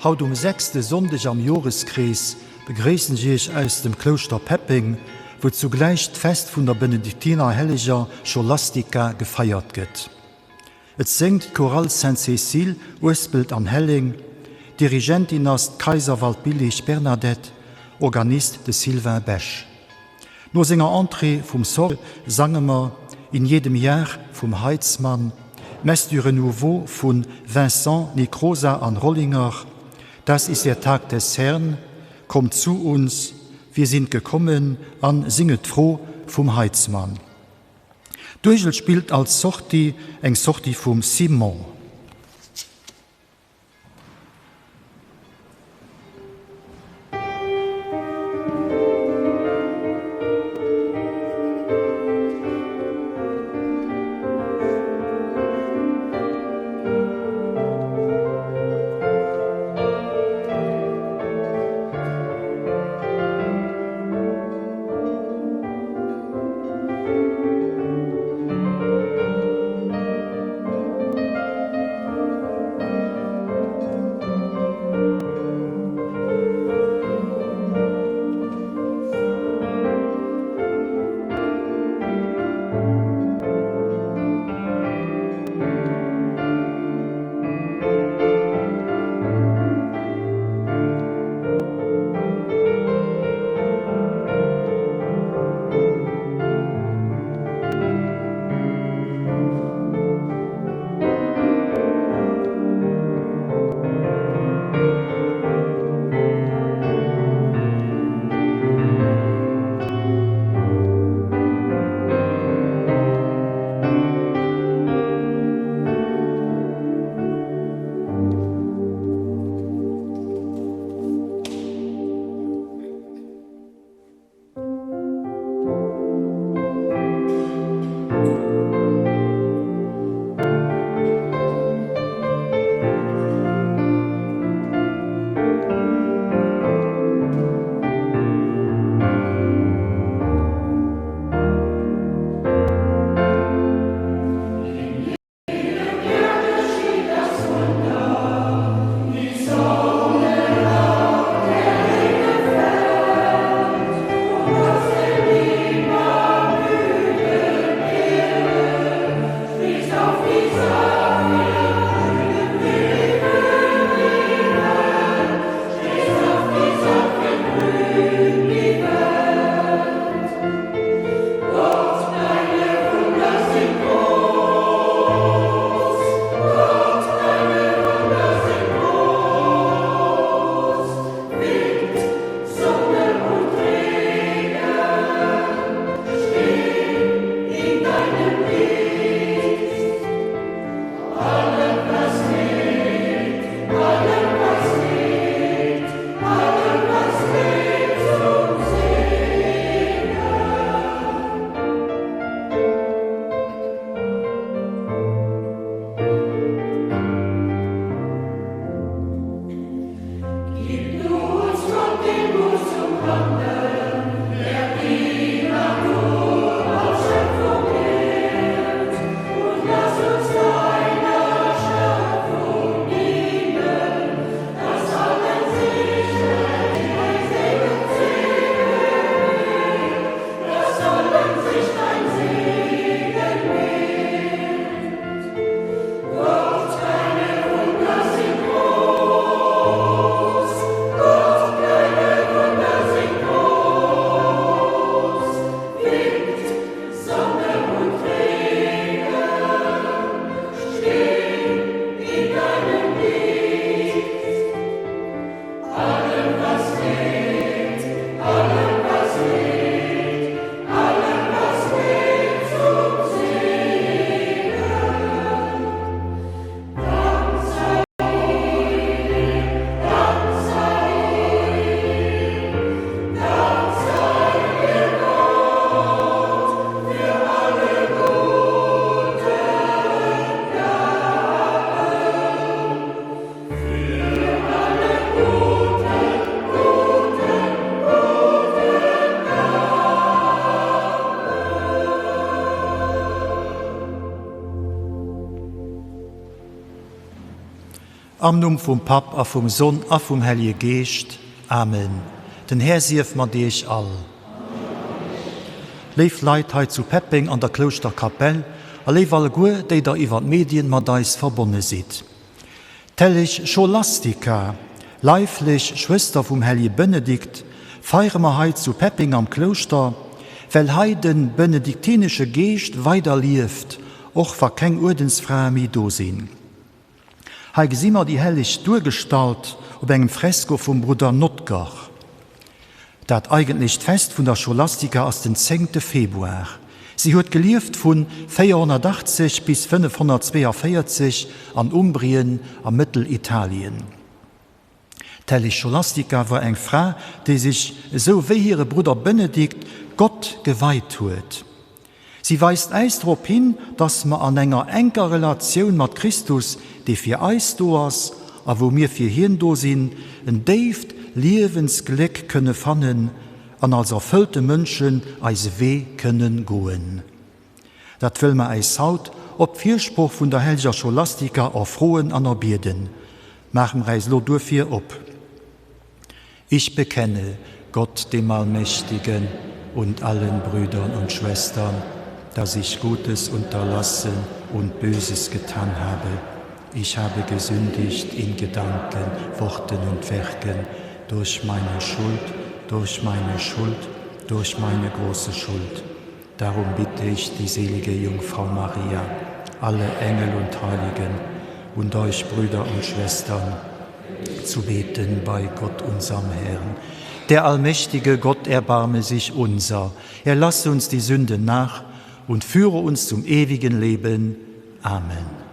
Haut um sechste Sonndeg am Joreskrees begréissen ech Iech aus dem Klouschter Peppeng, wou zugläich d'Fest vun der Benediktiner Helleger Scholastica gefeiert gëtt. Et séngt d'Chorale Sainte-Cécile Uespelt an Helleng, Dirigentin ass d'Kaiserwald-Billig Bernadette, Organist de Sylvain Besch. No senger Entrée vum Sorgue sange mer In jedem Jahr vum Heitzmann, Messe du Renouveau vu Vincent, Necrosa an Rollinger, Das ist der Tag des Herrn, Kommt zu uns, wir sind gekommen an Singet froh vum Heitzmann. D'Uergel spillt als Sortie eng Sortie vum Simon. Am Numm vum Papp a vum Sonn a vum Hellje Geescht. Amen. Den Här sief mat iech all. Léif Leit hei zu Peppeng an der Klouschterkapell a léif alleguer, déi der iwwer d'Medien mat eis verbonne sidd. D'helleg Scholastika, leiflech Schwëster vum hellje Benedikt, feiere mer hei zu Peppeng am Klouschter, well hei de benediktinesche Geescht weider lieft, och wa keng Uerdensfrae méi do sinn. Hei gesi mer déi Helleg duergestallt op engem Fresko vum Brudder Notger. Dat eigentlecht Fest vun der Scholastika ass den zéngte Februar. Si huet gelieft vu 480 bis 542 an Umbrien a Mëttelitalien. D'helleg Scholastika war eng Fra, déi sech, esou wéi hire Brudder Benedikt, Gott geweit huet. Si weist äis drop hin, dass mer an enger enker Relatioun mat Christus, dee fir eis do ass a wou mir fir hien do sinn, en déift Liewensgléck kënne fannen an als erfëllte Mënschen eise Wee kënne goen. Dat wëlle mer äis haut op d'Firsproch vun der helleger Scholastika erfroen an erbieden. Maache mer äis elo duerfir op. Ich bekenne Gott dem Allmächtigen und allen Brüdern und Schwestern, dass ich Gutes unterlassen und Böses getan habe. Ich habe gesündigt in Gedanken, Worten und Werken, durch meine Schuld, durch meine Schuld, durch meine große Schuld. Darum bitte ich die selige Jungfrau Maria, alle Engel und Heiligen und euch Brüder und Schwestern zu beten bei Gott unserem Herrn. Der allmächtige Gott erbarme sich unser, er lasse uns die Sünden nach und führe uns zum ewigen Leben. Amen.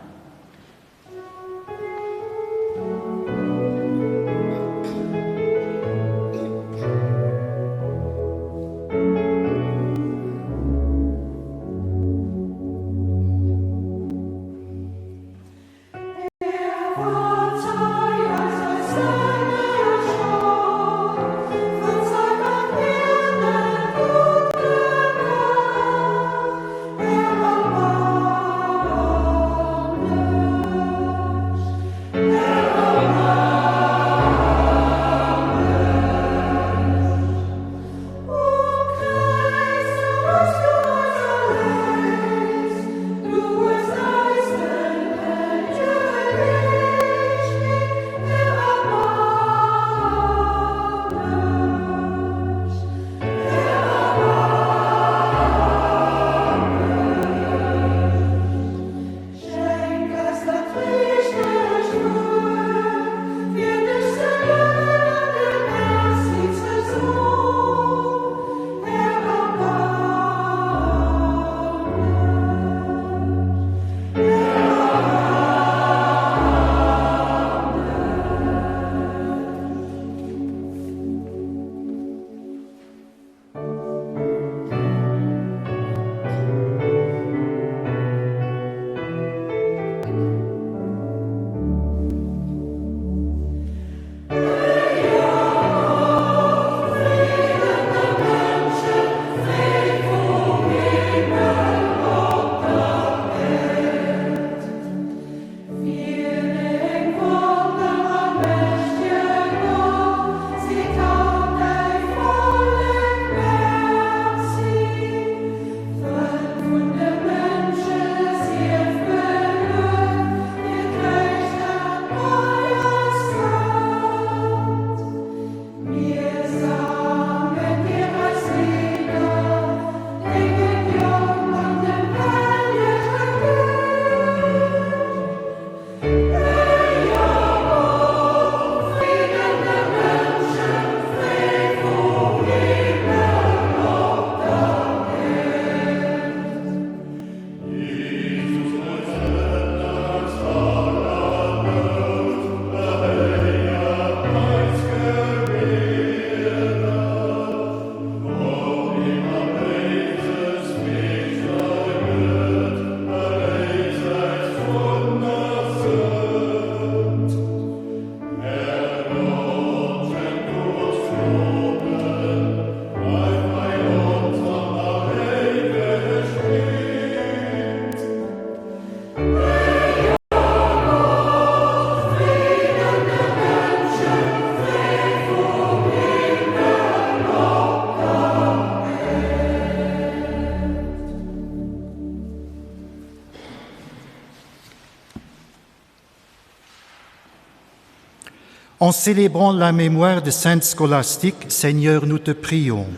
En célébrant la mémoire de Sainte Scolastique, Seigneur, nous te prions.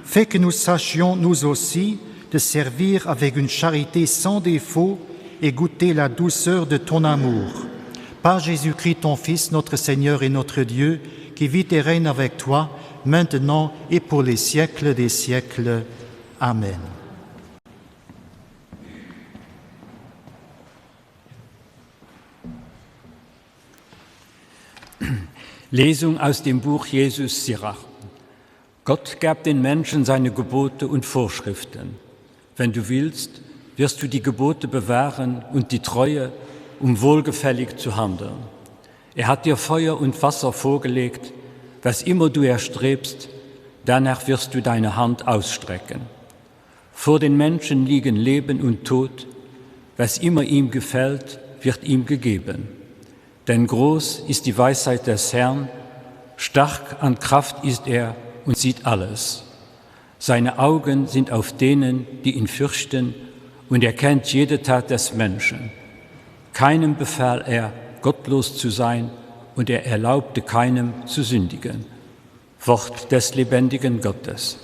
Fais que nous sachions, nous aussi, de servir avec une charité sans défaut et goûter la douceur de ton amour. Par Jésus-Christ, ton Fils, notre Seigneur et notre Dieu, qui vit et règne avec toi, maintenant et pour les siècles des siècles. Amen. Lesung aus dem Buch Jesus Sirach. Gott gab den Menschen seine Gebote und Vorschriften. Wenn du willst, wirst du die Gebote bewahren und die Treue, um wohlgefällig zu handeln. Er hat dir Feuer und Wasser vorgelegt, was immer du erstrebst, danach wirst du deine Hand ausstrecken. Vor den Menschen liegen Leben und Tod, was immer ihm gefällt, wird ihm gegeben. Denn groß ist die Weisheit des Herrn, stark an Kraft ist er und sieht alles. Seine Augen sind auf denen, die ihn fürchten, und er kennt jede Tat des Menschen. Keinem befahl er, gottlos zu sein, und er erlaubte keinem zu sündigen. Wort des lebendigen Gottes.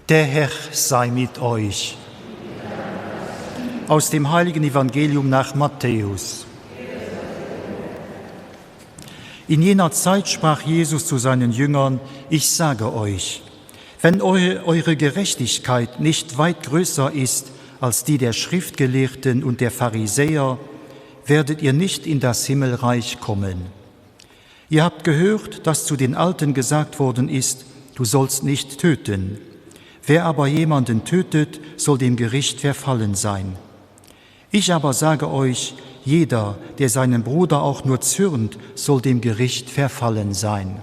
Der Herr sei mit euch. Aus dem heiligen Evangelium nach Matthäus. In jener Zeit sprach Jesus zu seinen Jüngern: Ich sage euch, wenn eure, eure Gerechtigkeit nicht weit größer ist als die der Schriftgelehrten und der Pharisäer, werdet ihr nicht in das Himmelreich kommen. Ihr habt gehört, dass zu den Alten gesagt worden ist: Du sollst nicht töten. Wer aber jemanden tötet, soll dem Gericht verfallen sein. Ich aber sage euch, jeder, der seinen Bruder auch nur zürnt, soll dem Gericht verfallen sein.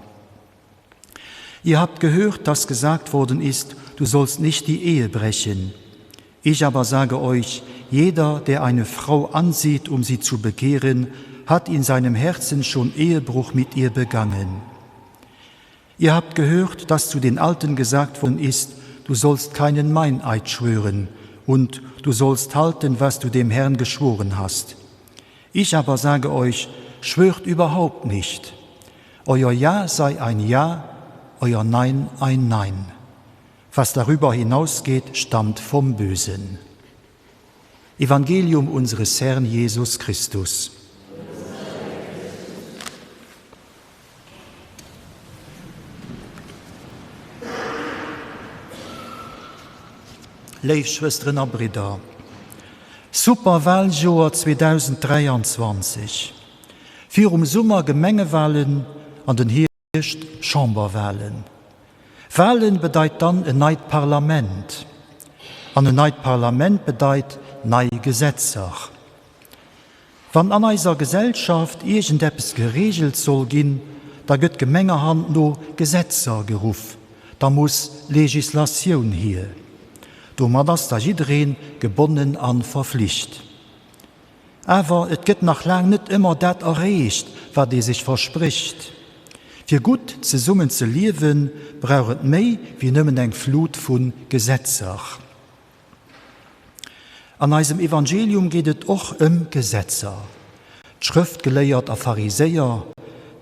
Ihr habt gehört, dass gesagt worden ist, du sollst nicht die Ehe brechen. Ich aber sage euch, jeder, der eine Frau ansieht, um sie zu begehren, hat in seinem Herzen schon Ehebruch mit ihr begangen. Ihr habt gehört, dass zu den Alten gesagt worden ist, du sollst keinen Meineid schwören und du sollst halten, was du dem Herrn geschworen hast. Ich aber sage euch, schwört überhaupt nicht. Euer Ja sei ein Ja, euer Nein ein Nein. Was darüber hinausgeht, stammt vom Bösen. Evangelium unseres Herrn Jesus Christus. Léif Schwësteren a Bridder, Superwaljoer 2023, virum Summer Gemengewalen an den Hierscht Chamberwalen. Walen bedeit dann en neit Parlament, an en neit Parlament bedeit nei Gesetzer. Wann an eiser Gesellschaft iergendeppes gereegelt soll ginn, da gëtt gemengerhand no Gesetzer geruff, da muss Legislatioun hier. Domat ass da jiddereen gebonnen an verflicht. Awer et gëtt nach laang net ëmmer dat erreecht, wat ee sech versprécht. Fir gutt zesummen ze liewen, brauch et méi wéi nëmmen eng Flut vu Gesetzer. An eisem Evangelium geet et och ëm Gesetzer. D'Schrëftgeléiert a Pharisäer,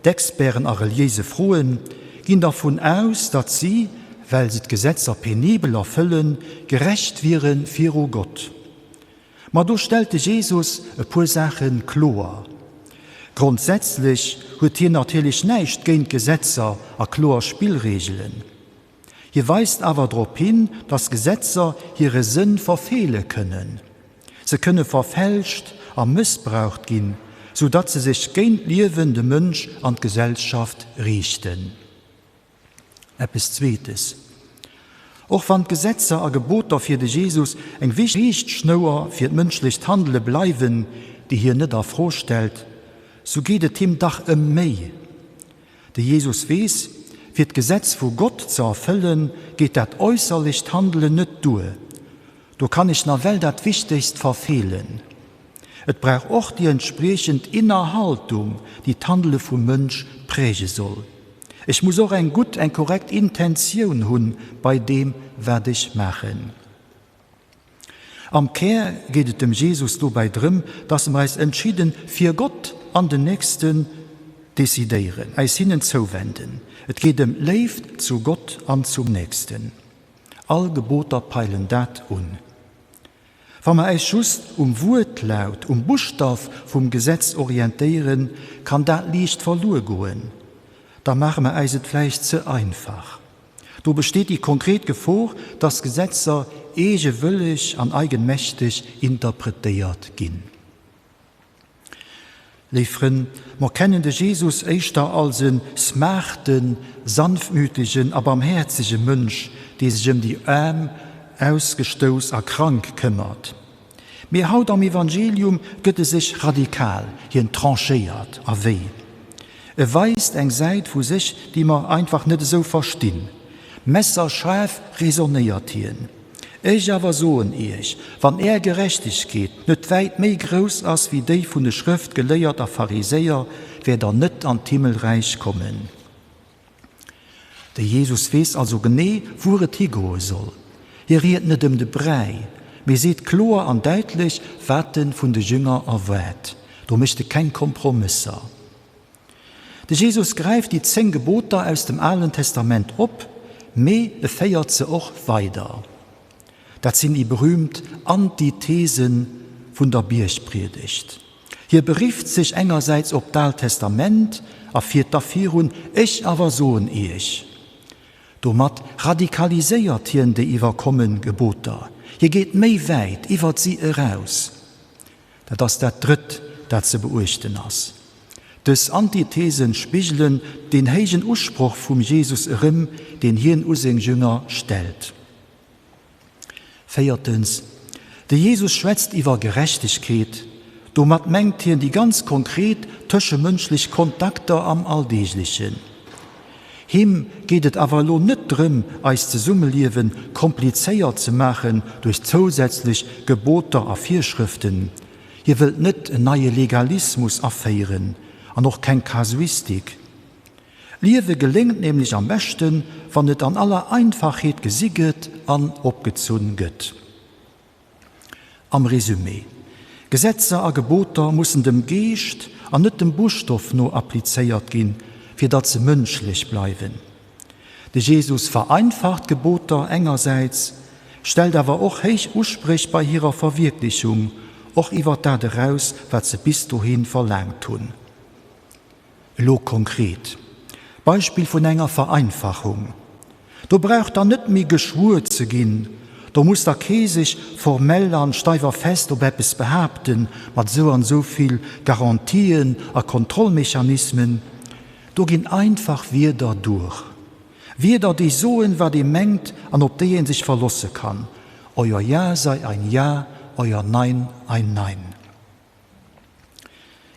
d'Experten a reliéise Froen, ginn dervun aus, datt si, well se d'Gesetzer penibel erfëllen, gerecht wiere viru Gott. Ma do stellt de Jesus e puer Saache kloer. Grondsätzlech huet hien natierlech näischt géint Gesetzer a kloer Spillreegelen. Hie weist awer drop hin, datt Gesetzer hire Sënn verfeele kënnen. Se kënne verfälscht a mëssbraucht ginn, sou datt se sech géint d'Liewen, de Mënsch an d'Gesellschaft riichten. Eppes Zweetes, Och wann d'Gesetzer a Geboter fir de Jesus eng wichteg Riichtschnouer fir d'mënschlecht Handele bleiwen, déi hien net a Fro stellt, sou geet et him dach ëm méi. De Jesus weess, fir d'Gesetz vu Gott ze erfëllen, geet dat äusserlecht Handelen net duer. Do kann ech nawell dat Wichtegst verfeelen. Et brauch och déi entspriechend inner Haltung, déi d'Handele vum Mënsch präge soll. Ech muss och eng gutt, eng korrekt Intentioun hunn bei deem, wat ech maachen. Am Kär geet et dem Jesus dobäi drëm, dass mer eis entschidden fir Gott an den Nächsten decidéieren, äis hinnen zouwenden. Et geet ëm d'Léift zu Gott an zum Nächsten. All Geboter peilen dat un. Wa mer äis just um Wuertlaut, um Buschtaf vum Gesetz orientéieren, kann dat liicht verluer goen. Da maache mer äis et vläicht ze einfach. Do besteet déi konkret Gefor, dass Gesetzer eegewëlleg an eigenmächteg interpretéiert ginn. Léif Frënn, mer kennen de Jesus éischter als e smarten, sanftmütegen a barmhäerzege Mënsch, dee sech ëm déi Aarm, Ausgestouss a Krank këmmert. Mee haut am Evangelium gëtt e sech radikal, hien tranchéiert. A wéi? E weist eng Säit vu sech, déi mer einfach net esou verstinn. Messerschaarf raisonnéiert hien. Ech awer soen iech, Wann är Gerechtegkeet net wäit méi grouss ass wéi déi vun de Schrëftgeléiert a Pharisäer, wäert der net an d'Himmelräich kommen. De Jesus weess also genee, wuer et higoe soll. Hie riet net ëm de Bräi, mee seet kloer an däitlech, wat en vun de Jünger erwaart. Do mécht e keng Kompromësser. De Jesus gräift déi 10 Geboter aus dem Alen Testament op, mee e féiert se och weider. Dat sinn déi berüümt Antithese vun der Biergpriedegt. Hie berifft sech engersäits op d'Aalt Testament a fiert da virun, Ech awer soen iech. Domat radikaliséiert hien déi iwwerkomme Geboter. Hie geet méi wäit iwwert si eraus. Dat ass dat Drëtt, dat ze beuechten ass. Dës Antithesen spigelen deen héijen Usproch vum Jesus erëm, deen hien u seng Jünger stellt. Véiertens, de Jesus schwätzt iwwer Gerechtegkeet. Domat mengt hien déi ganz konkret tëschemënschlech Kontakter am Alldeeglechen. Him geet et awer elo net drëm, eist Zesummeliewe komplizéiert ze maachen duerch zousätzlech Geboter a Virschrëften. Hie wëllt net en neie Legalismus aféieren an och keng Kasuistik. Liewe geléngt nämlech am beschten, wann et an aller Einfachheet gesi gëtt an opgezunn gëtt. Am Résumé, Gesetzer a Geboter mussen dem Geescht an net dem Buschstoff no applizéiert ginn, fir datt se mënschlech bleiwen. De Jesus vereinfacht d'Geboter engersäits, stellt awer och héich Uspréch bei hirer Verwierklechung, och iwwer dat eraus, wat se bis dohi verlaangt hunn. Elo konkret, Beispill vun enger Vereinfachung, Do brauch dann net méi geschwuer ze ginn, do muss da kee sech formell an steiwer fest op eppes behaapten, mat esou an esou vill Garantien a Kontrollmechanismen. Do ginn einfach Wierder duer. Wierder, déi soen, wat ee mengt an op déi ee sech verlosse kann, Euer Ja sei ein Ja, euer Nein ein Nein.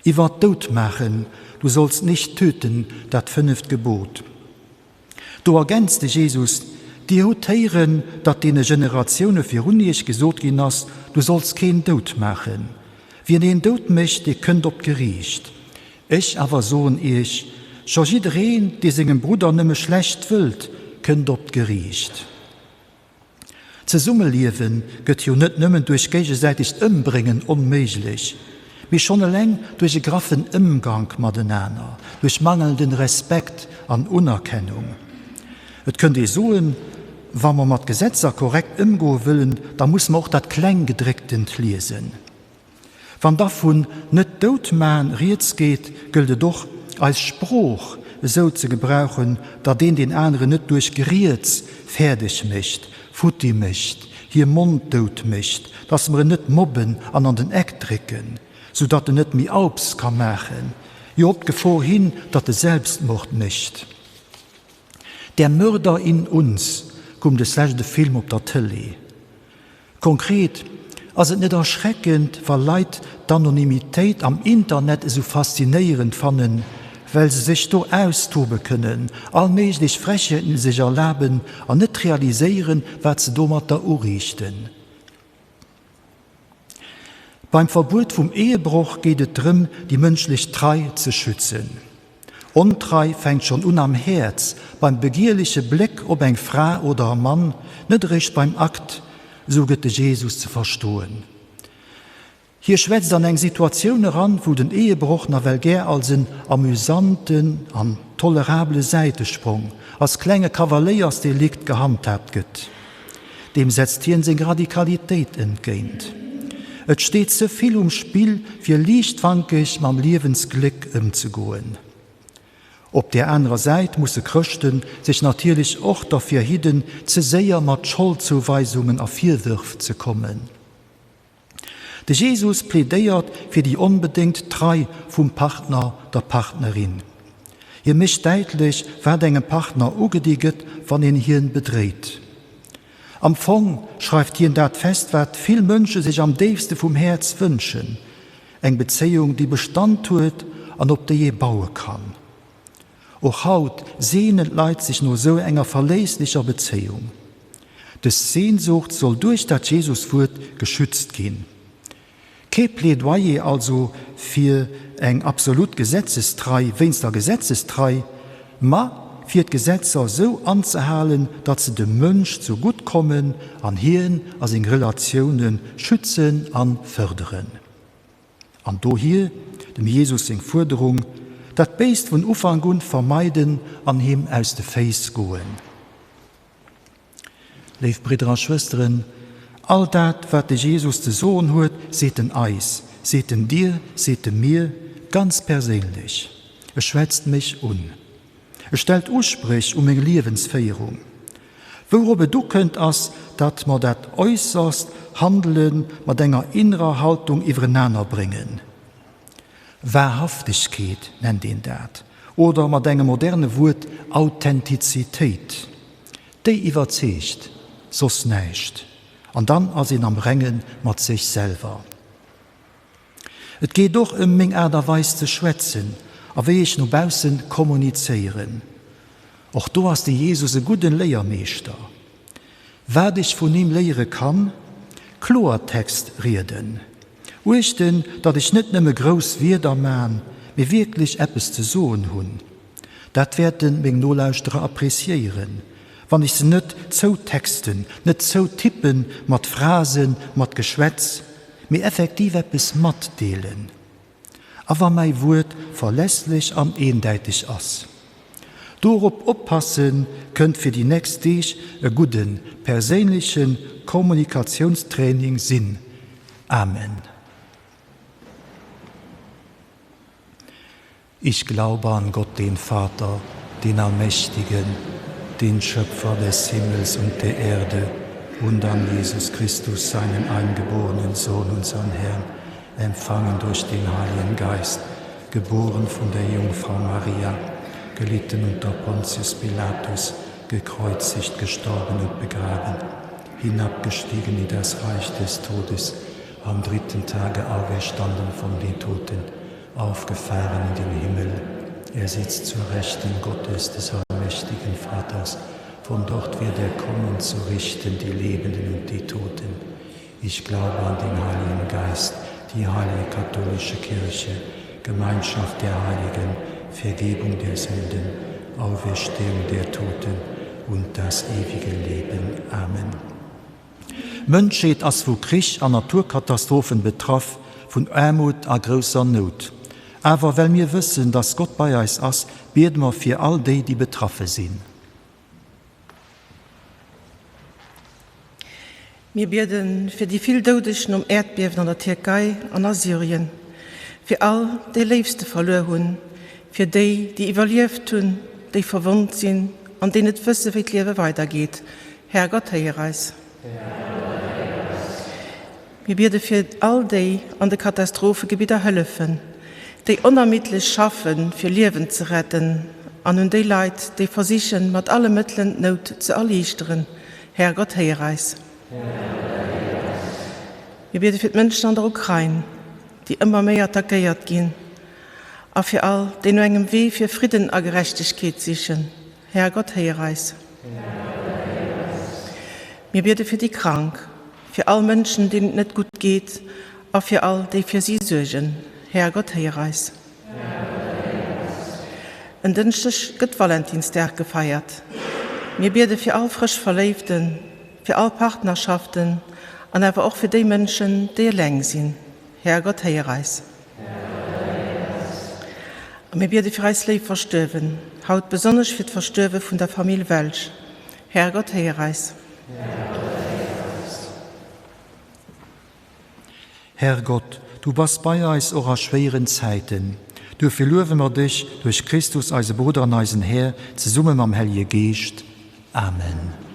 Iwwer d'Doutmaachen, Du solls nicht töten, dat fënneft Gebot. Do ergänzt de Jesus, Dir hutt héieren, datt deene Generatioune virun iech gesot ginn ass, Du solls keen dout maachen. Wien een dout mécht, dee kënnt op d'Geriicht. Ech awer soen iech, Scho jiddereen, dee sengem Brudder nëmme schlecht wëllt, kënnt op d'Geriicht. D'Zesummeliewe gëtt jo net nëmmen duerch géigesäitegt Ëmbréngen onméiglech, mee schonn eleng duerch e graffen Ëmgank matenaner, duerch mangelnden Respekt an Unerkennung. Et kënnt ee soen, wa mer mat Gesetzer korrekt ëmgoe wëllen, da musse mer och dat Klenggedrécktent liesen. Wann da vun net dout man rieds geet, gëllt et och, eis Sprooch esou ze gebrauchen, datt een deen aneren net duerch Gerieds fäerdeg mécht, futti mécht, hie monddout mécht, datt mer en net mobben an an den Eck drécken, sou datt en net méi Aups ka maachen, jo op d'Gefor hin, datt e Selbstmord mécht. Der Mörder in uns koum deslescht e Film op der Tëlee. Konkret, Ass et net erschreckend, wa Leit d'Anonymitéit am Internet esou faszinéierend fannen, well se sech do austobe kënnen, all méiglech Frechheeten sech erlaben an net realiséieren, wat se domatter uriichten? Beim Verbuet vum Ehebroch geet et drëm, déi mënschlech Trei ze schützen. Ontrei fänkt schonn un am Häerz, beim begierleche Bléck op eng Fra oder e Mann, net eréischt beim Akt, esou gëtt de Jesus ze verstoen. Hie schwätzt an eng Situatioun eran, wou den Ehebroch nawell gär als en amüsanten an tolerabele Säitesprong, als klenge Kavaléiersdelikt gehandhaabt gëtt. Deem setzt hien seng Radikalitéit entgéint. Et steet ze vill um Spill, fir liichtfankeg mam Liewensgléck ëmzegoen. Op där anerer Säit musse Chrëschten sech natierlech och derfir hidden, ze séier mat Scholdzouweisungen a Virwërf ze kommen. De Jesus plädéiert fir déi onbedéngt Trei vum Partner, der Partnerin. Hie mécht däitlech, wat engem Partner ugedi gëtt, wann een hien bedréit. Am Fong schreift hien dat fest, wat vill Mënsche sech am déifste vum Häerz wënschen, eng Bezéiung, déi Bestand huet an op déi ee baue kann. Och haut seenen d'Leit sech no esou enger verléisslecher Bezéiung. Dës Sehnsucht soll duerch dat Jesuswuert geschützt ginn. Kee Plädoyer also fir eng absolut Gesetzestrei wéinst der Gesetzestrei, ma fir d'Gesetzer esou anzehalen, datt se dem Mënsch zu gutt kommen an hien a seng Relatioune schützen a fërderen. An dohier dem Jesus seng Fuerderung, dat Béist vun Ufank un vermeiden an him aus de Féiss goen. Léif Bridder a Schwësteren, all dat wat de Jesus ze soen huet, seet en eis, seet en dir, seet e mir, ganz perséinlech. E schwätzt mech un. E stellt Uspréch u meng Liewensféierung. Wourop et ukënnt ass, datt mer dat äusserst Handele mat enger innerer Haltung iwwerenaner bréngen. Wahrhaftegkeet nennt een dat, oder mat engem moderne Wuert Authentizitéit. Déi iwwerzeegt, soss näischt. An dann ass een am Renge mat sech selwer. Et geet och ëm meng Aart a Weis ze schwätzen a wéi ech no bausse kommunizéieren. Och do ass de Jesus e gudden Léiermeeschter. Wat ech vun him léiere kann, Kloertext rieden, uechten, datt ech net nëmme grouss Wierder man, mee wierklech eppes ze soen hunn. Dat wäerten meng Nolauschterer appreciéieren, wann ech se net zoutexten, net zoutippen mat Phrasen, mat Geschwätz, mee effektiv eppes matdeelen. A wa mäi Wuert verlässlech an eendäiteg ass. Dorop oppassen kënnt fir déi nächst Deeg e gudden, perséinleche Kommunikatiounstraining sinn. Amen. Ich glaube an Gott, den Vater, den Allmächtigen, den Schöpfer des Himmels und der Erde, und an Jesus Christus, seinen eingeborenen Sohn, unseren Herrn, empfangen durch den Heiligen Geist, geboren von der Jungfrau Maria, gelitten unter Pontius Pilatus, gekreuzigt, gestorben und begraben, hinabgestiegen in das Reich des Todes, am dritten Tage auferstanden von den Toten, aufgefahren in den Himmel. Er sitzt zur Rechten Gottes des allmächtigen Vaters. Von dort wird er kommen zu richten die Lebenden und die Toten. Ich glaube an den Heiligen Geist, die heilige katholische Kirche, Gemeinschaft der Heiligen, Vergebung der Sünden, Auferstehung der Toten und das ewige Leben. Amen. D'Mënschheet ass vu Krich an Naturkatastrophen betraff, vun Aarmut a grousser Nout. Awer well mir wëssen, dass Gott bei eis ass, biede mer fir all déi, déi betraffe sinn. Mir biede fir déi vill Doudeg nom Äerdbiewen an der Tierkei an a Syrien, fir all, déi Léifste verluer hunn, fir déi, déi iwwerlieft hunn, déi verwonnt sinn an déi net wësse wéi d'Liewe weidergeet. Härgott, héier eis. Mir biede fir all déi an de Katastrophegebidder hëllefen, déi onermiddlech schaffen, fir Liewen ze retten, an un déi Leit, déi versichen, mat alle Mëttelen d'Nout ze erliichteren. Härgott, héier eis. Mir biede fir d'Mënschen an der Ukrain, déi ëmmer méi attackéiert ginn, a fir all, déi no engem Wee fir Fridden a Gerechtegkeet sichen. Härgott, héier eis. Mir biede fir déi Krank, fir all Mënschen, deenen et net gutt geet, a fir all, déi fir si suergen. Härgott, héier eis. En Dënschdeg gëtt Valentinsdag gefeiert. Mir biede fir all frësch Verléiften, fir all Partnerschaften an awer och fir déi Mënschen, déi eleng sinn. Härgott, héier eis. A mir biede fir eis léif Verstuerwen, haut besonnesch fir d'Verstuerwe vun der Famill Welsch. Härgott, héier eis. Herrgott, du bass bei eis och a schwéieren Zäiten. Duerfir luewe mer dech duerch Christus, eise Brudder an eisen Här, zesumme mam Hellje Geescht. Amen.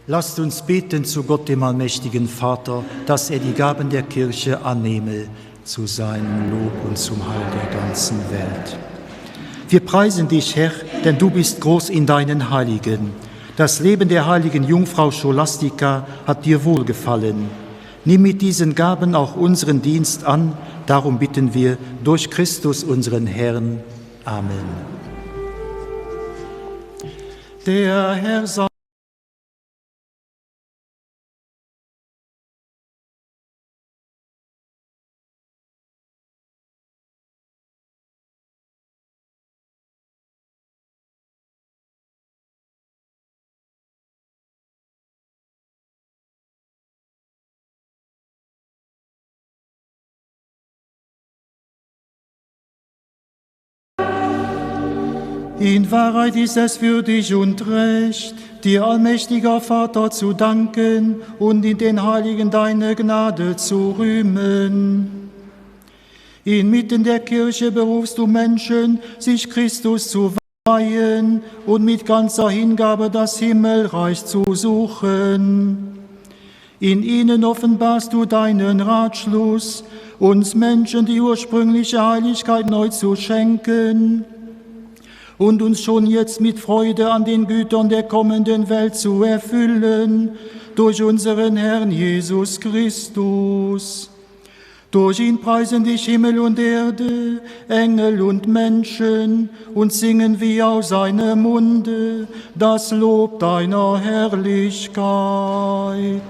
Lasst uns beten zu Gott, dem allmächtigen Vater, dass er die Gaben der Kirche annehme zu seinem Lob und zum Heil der ganzen Welt. Wir preisen dich, Herr, denn du bist groß in deinen Heiligen. Das Leben der heiligen Jungfrau Scholastica hat dir wohlgefallen. Nimm mit diesen Gaben auch unseren Dienst an, darum bitten wir durch Christus unseren Herrn. Amen. Der Herr sei In Wahrheit ist es würdig und recht, dir allmächtiger Vater zu danken und in den Heiligen deine Gnade zu rühmen. Inmitten der Kirche berufst du Menschen, sich Christus zu weihen und mit ganzer Hingabe das Himmelreich zu suchen. In ihnen offenbarst du deinen Ratschluss, uns Menschen die ursprüngliche Heiligkeit neu zu schenken und uns schon jetzt mit Freude an den Gütern der kommenden Welt zu erfüllen, durch unseren Herrn Jesus Christus. Durch ihn preisen dich Himmel und Erde, Engel und Menschen und singen wie aus seinem Munde das Lob deiner Herrlichkeit.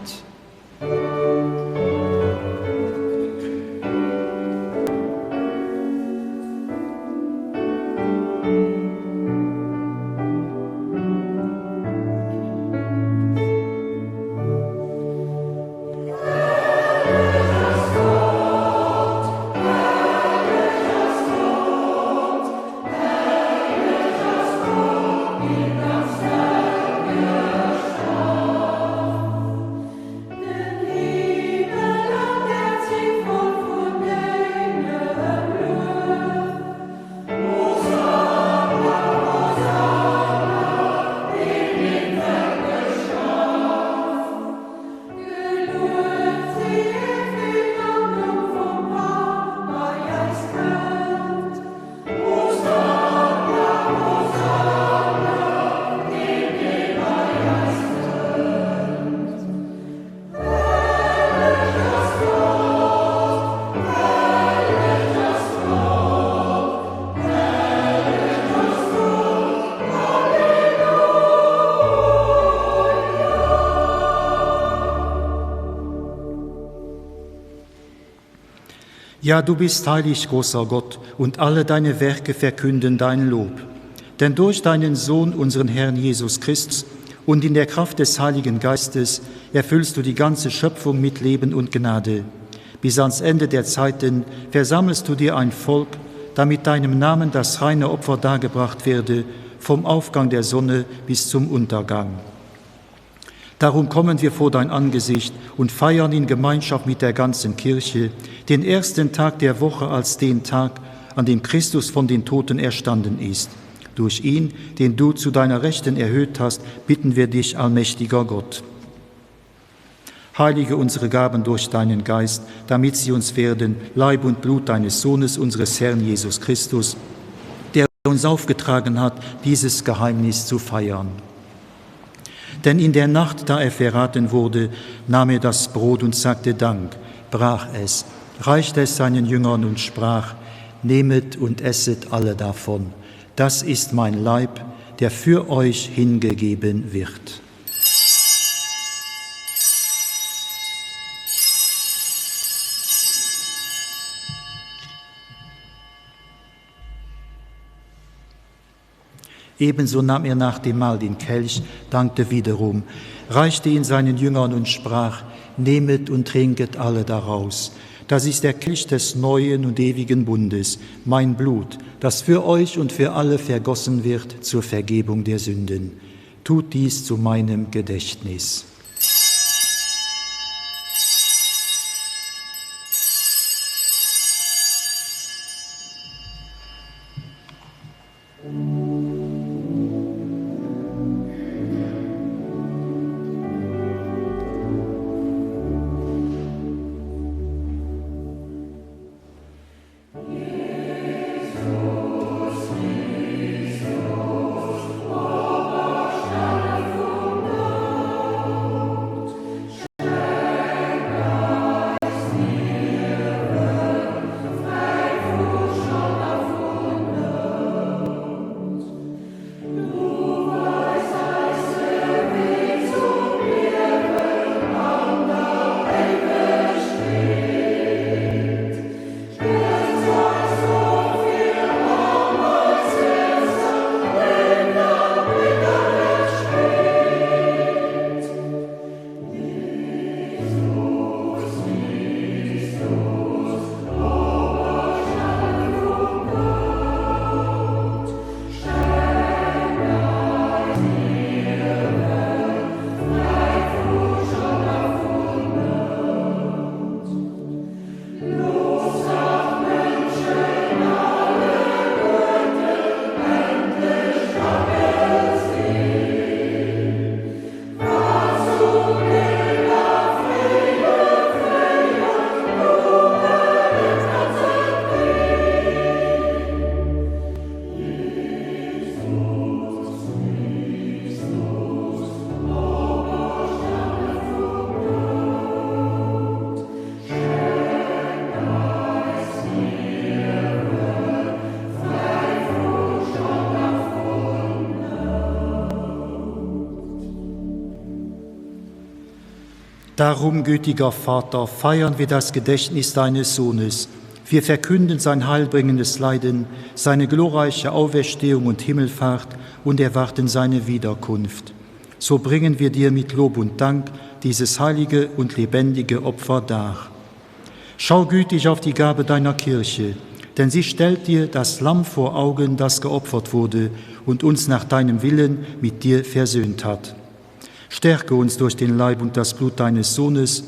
Ja, du bist heilig, großer Gott, und alle deine Werke verkünden dein Lob. Denn durch deinen Sohn, unseren Herrn Jesus Christus, und in der Kraft des Heiligen Geistes erfüllst du die ganze Schöpfung mit Leben und Gnade. Bis ans Ende der Zeiten versammelst du dir ein Volk, damit deinem Namen das reine Opfer dargebracht werde, vom Aufgang der Sonne bis zum Untergang. Darum kommen wir vor dein Angesicht und feiern in Gemeinschaft mit der ganzen Kirche den ersten Tag der Woche als den Tag, an dem Christus von den Toten erstanden ist. Durch ihn, den du zu deiner Rechten erhöht hast, bitten wir dich, allmächtiger Gott. Heilige unsere Gaben durch deinen Geist, damit sie uns werden, Leib und Blut deines Sohnes, unseres Herrn Jesus Christus, der uns aufgetragen hat, dieses Geheimnis zu feiern. Denn in der Nacht, da er verraten wurde, nahm er das Brot und sagte Dank, brach es, reichte es seinen Jüngern und sprach: Nehmet und esset alle davon. Das ist mein Leib, der für euch hingegeben wird. Ebenso nahm er nach dem Mahl den Kelch, dankte wiederum, reichte ihn seinen Jüngern und sprach: Nehmet und trinket alle daraus. Das ist der Kelch des neuen und ewigen Bundes, mein Blut, das für euch und für alle vergossen wird zur Vergebung der Sünden. Tut dies zu meinem Gedächtnis. Darum, gütiger Vater, feiern wir das Gedächtnis deines Sohnes. Wir verkünden sein heilbringendes Leiden, seine glorreiche Auferstehung und Himmelfahrt und erwarten seine Wiederkunft. So bringen wir dir mit Lob und Dank dieses heilige und lebendige Opfer dar. Schau gütig auf die Gabe deiner Kirche, denn sie stellt dir das Lamm vor Augen, das geopfert wurde und uns nach deinem Willen mit dir versöhnt hat. Stärke uns durch den Leib und das Blut deines Sohnes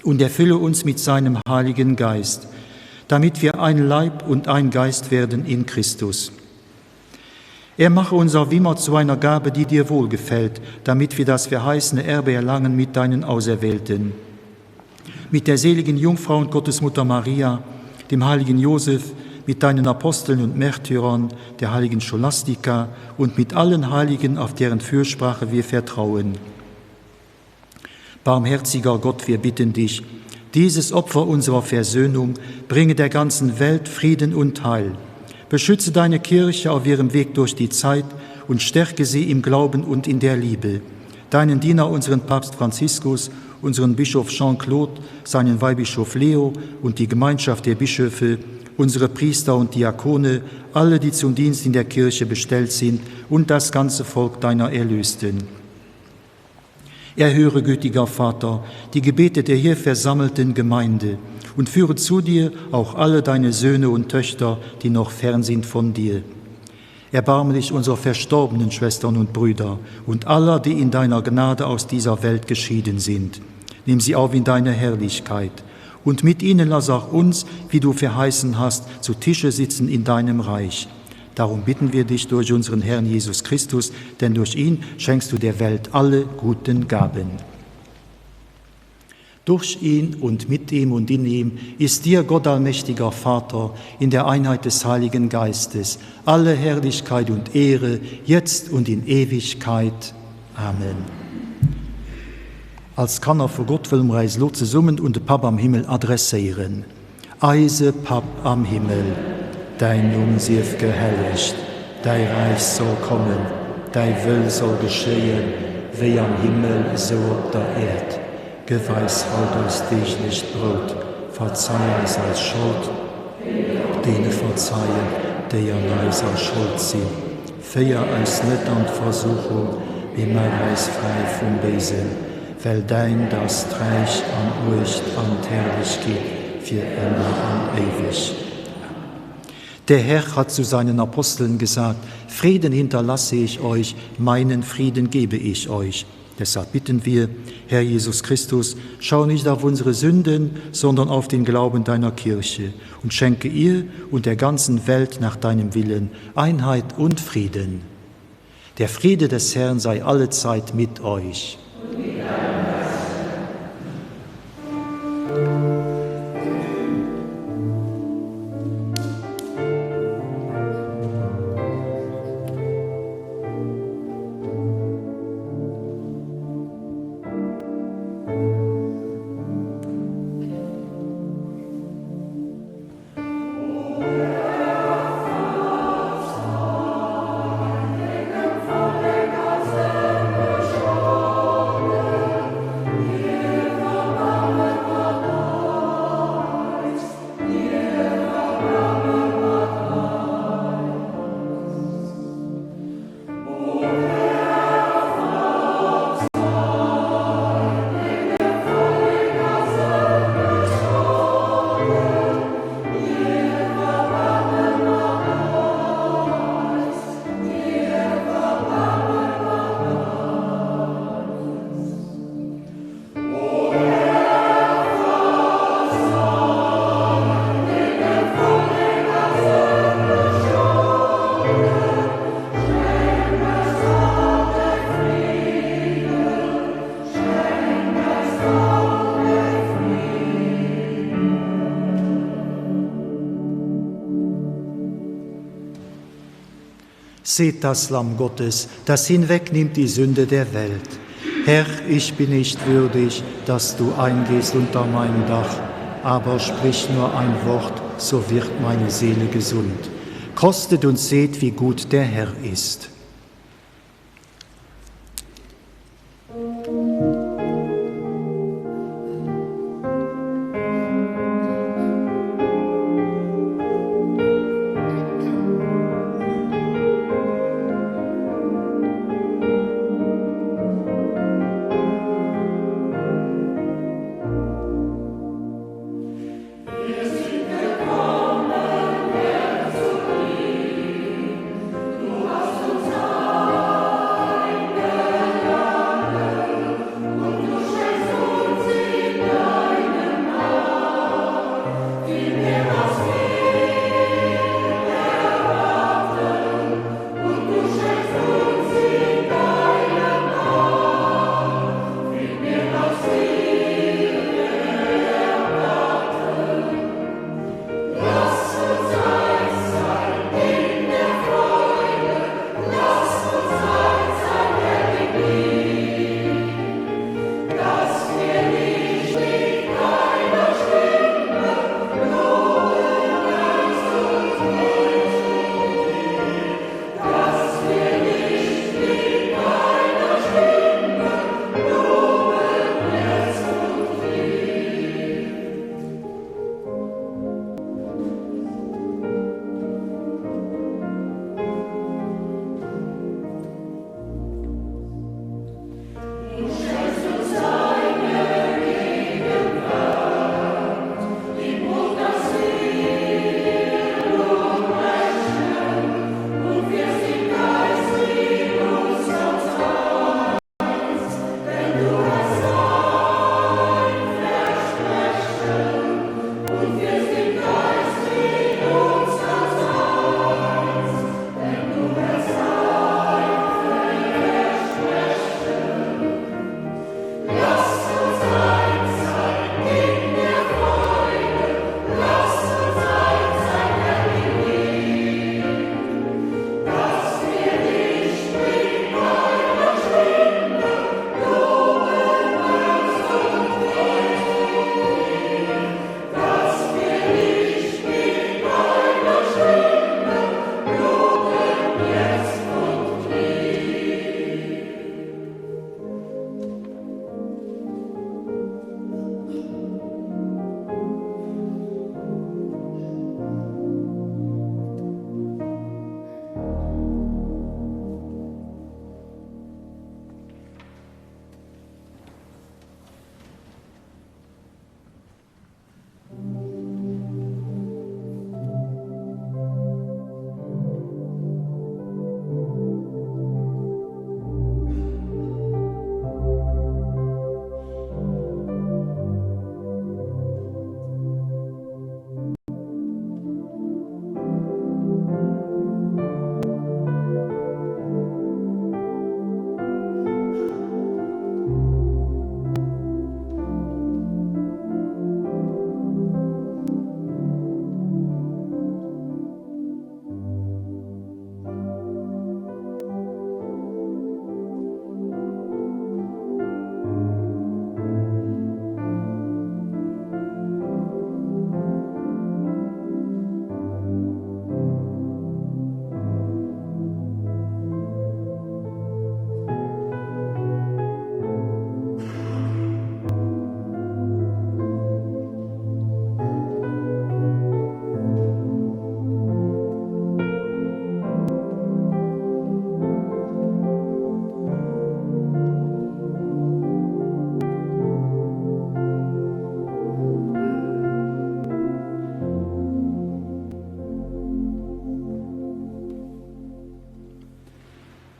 und erfülle uns mit seinem Heiligen Geist, damit wir ein Leib und ein Geist werden in Christus. Er mache unser Wimmer zu einer Gabe, die dir wohlgefällt, damit wir das verheißene Erbe erlangen mit deinen Auserwählten. Mit der seligen Jungfrau und Gottesmutter Maria, dem heiligen Josef, mit deinen Aposteln und Märtyrern, der heiligen Scholastika und mit allen Heiligen, auf deren Fürsprache wir vertrauen. Barmherziger Gott, wir bitten dich, dieses Opfer unserer Versöhnung bringe der ganzen Welt Frieden und Heil. Beschütze deine Kirche auf ihrem Weg durch die Zeit und stärke sie im Glauben und in der Liebe. Deinen Diener, unseren Papst Franziskus, unseren Bischof Jean-Claude, seinen Weihbischof Leo und die Gemeinschaft der Bischöfe, unsere Priester und Diakone, alle, die zum Dienst in der Kirche bestellt sind und das ganze Volk deiner Erlösten. Erhöre, gütiger Vater, die Gebete der hier versammelten Gemeinde und führe zu dir auch alle deine Söhne und Töchter, die noch fern sind von dir. Erbarme dich unserer verstorbenen Schwestern und Brüder und aller, die in deiner Gnade aus dieser Welt geschieden sind. Nimm sie auf in deine Herrlichkeit und mit ihnen lass auch uns, wie du verheißen hast, zu Tische sitzen in deinem Reich. Darum bitten wir dich durch unseren Herrn Jesus Christus, denn durch ihn schenkst du der Welt alle guten Gaben. Durch ihn und mit ihm und in ihm ist dir, Gott allmächtiger Vater, in der Einheit des Heiligen Geistes, alle Herrlichkeit und Ehre, jetzt und in Ewigkeit. Amen. Als Kanner vu Gott wëlle mer äis elo zesummen un de Papp am Himmel adresséieren. Eise Papp am Himmel, däin Numm sief gehellegt, däi Räich soll kommen, däi Wëll soll geschéien, wéi am Himmel, esou op der Äerd. Gëff eis haut eist deeglecht Brout, verzei eis eis Schold, wéi mir och deene verzeien, déi an eiser Schold sinn. Féier eis net an d'Versuchung, mee maach eis fräi vum Béisen. Well däint ass d'Räich an d'Muecht an d'Herrlechkeet fir ëmmer an éiweg. Der Herr hat zu seinen Aposteln gesagt, Frieden hinterlasse ich euch, meinen Frieden gebe ich euch. Deshalb bitten wir, Herr Jesus Christus, schau nicht auf unsere Sünden, sondern auf den Glauben deiner Kirche und schenke ihr und der ganzen Welt nach deinem Willen Einheit und Frieden. Der Friede des Herrn sei allezeit mit euch. Und mit deinem Geist. Seht das Lamm Gottes, das hinwegnimmt die Sünde der Welt. Herr, ich bin nicht würdig, dass du eingehst unter mein Dach, aber sprich nur ein Wort, so wird meine Seele gesund. Kostet und seht, wie gut der Herr ist.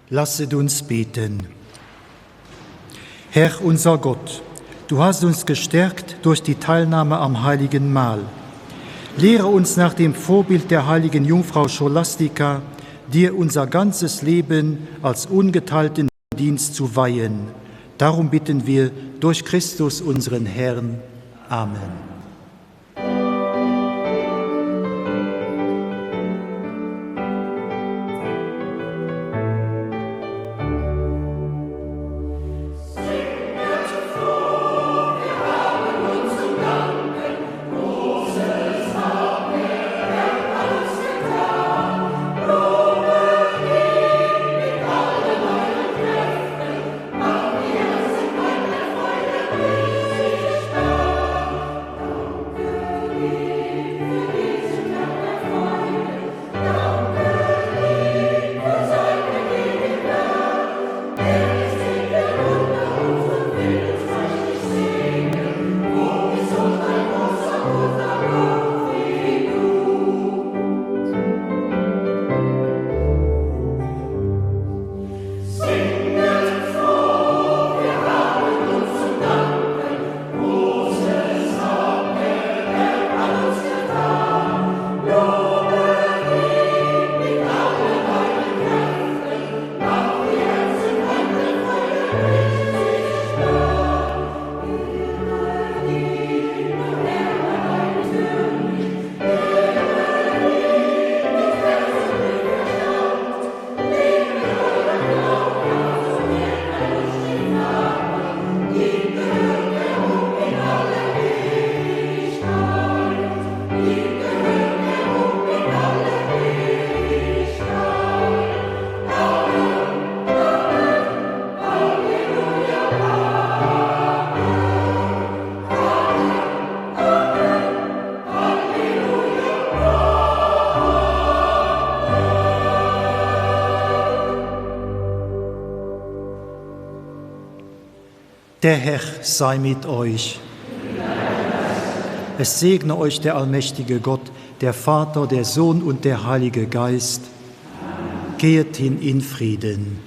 Lasset uns beten. Herr unser Gott, du hast uns gestärkt durch die Teilnahme am heiligen Mahl. Lehre uns nach dem Vorbild der heiligen Jungfrau Scholastica, dir unser ganzes Leben als ungeteilten Dienst zu weihen. Darum bitten wir durch Christus unseren Herrn. Amen. Der Herr sei mit euch. Es segne euch der allmächtige Gott, der Vater, der Sohn und der Heilige Geist. Gehet hin in Frieden.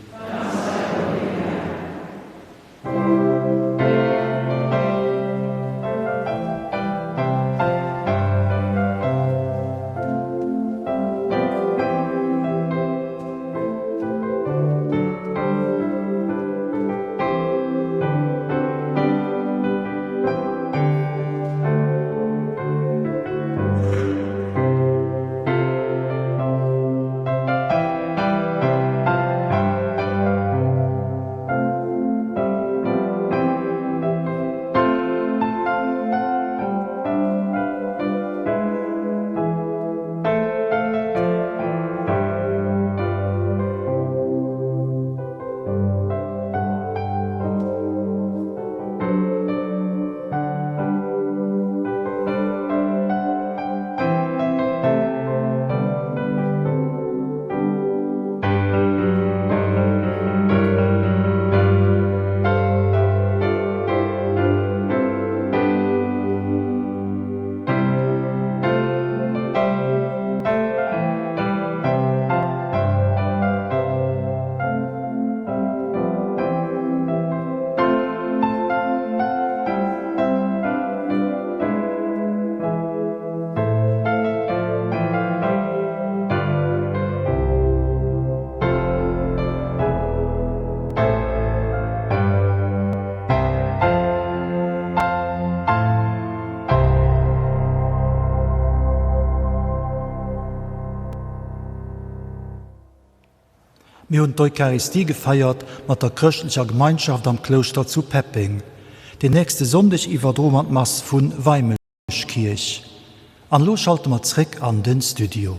Mir hunn d'Eucharistie gefeiert mat der chrëschtlecher Gemeinschaft am Klouschter zu Peppeng. Den nächste Sonndeg iwwerdroe mer d'Mass vu Weimeschkierch. An elo schalte mer zréck an den Studio.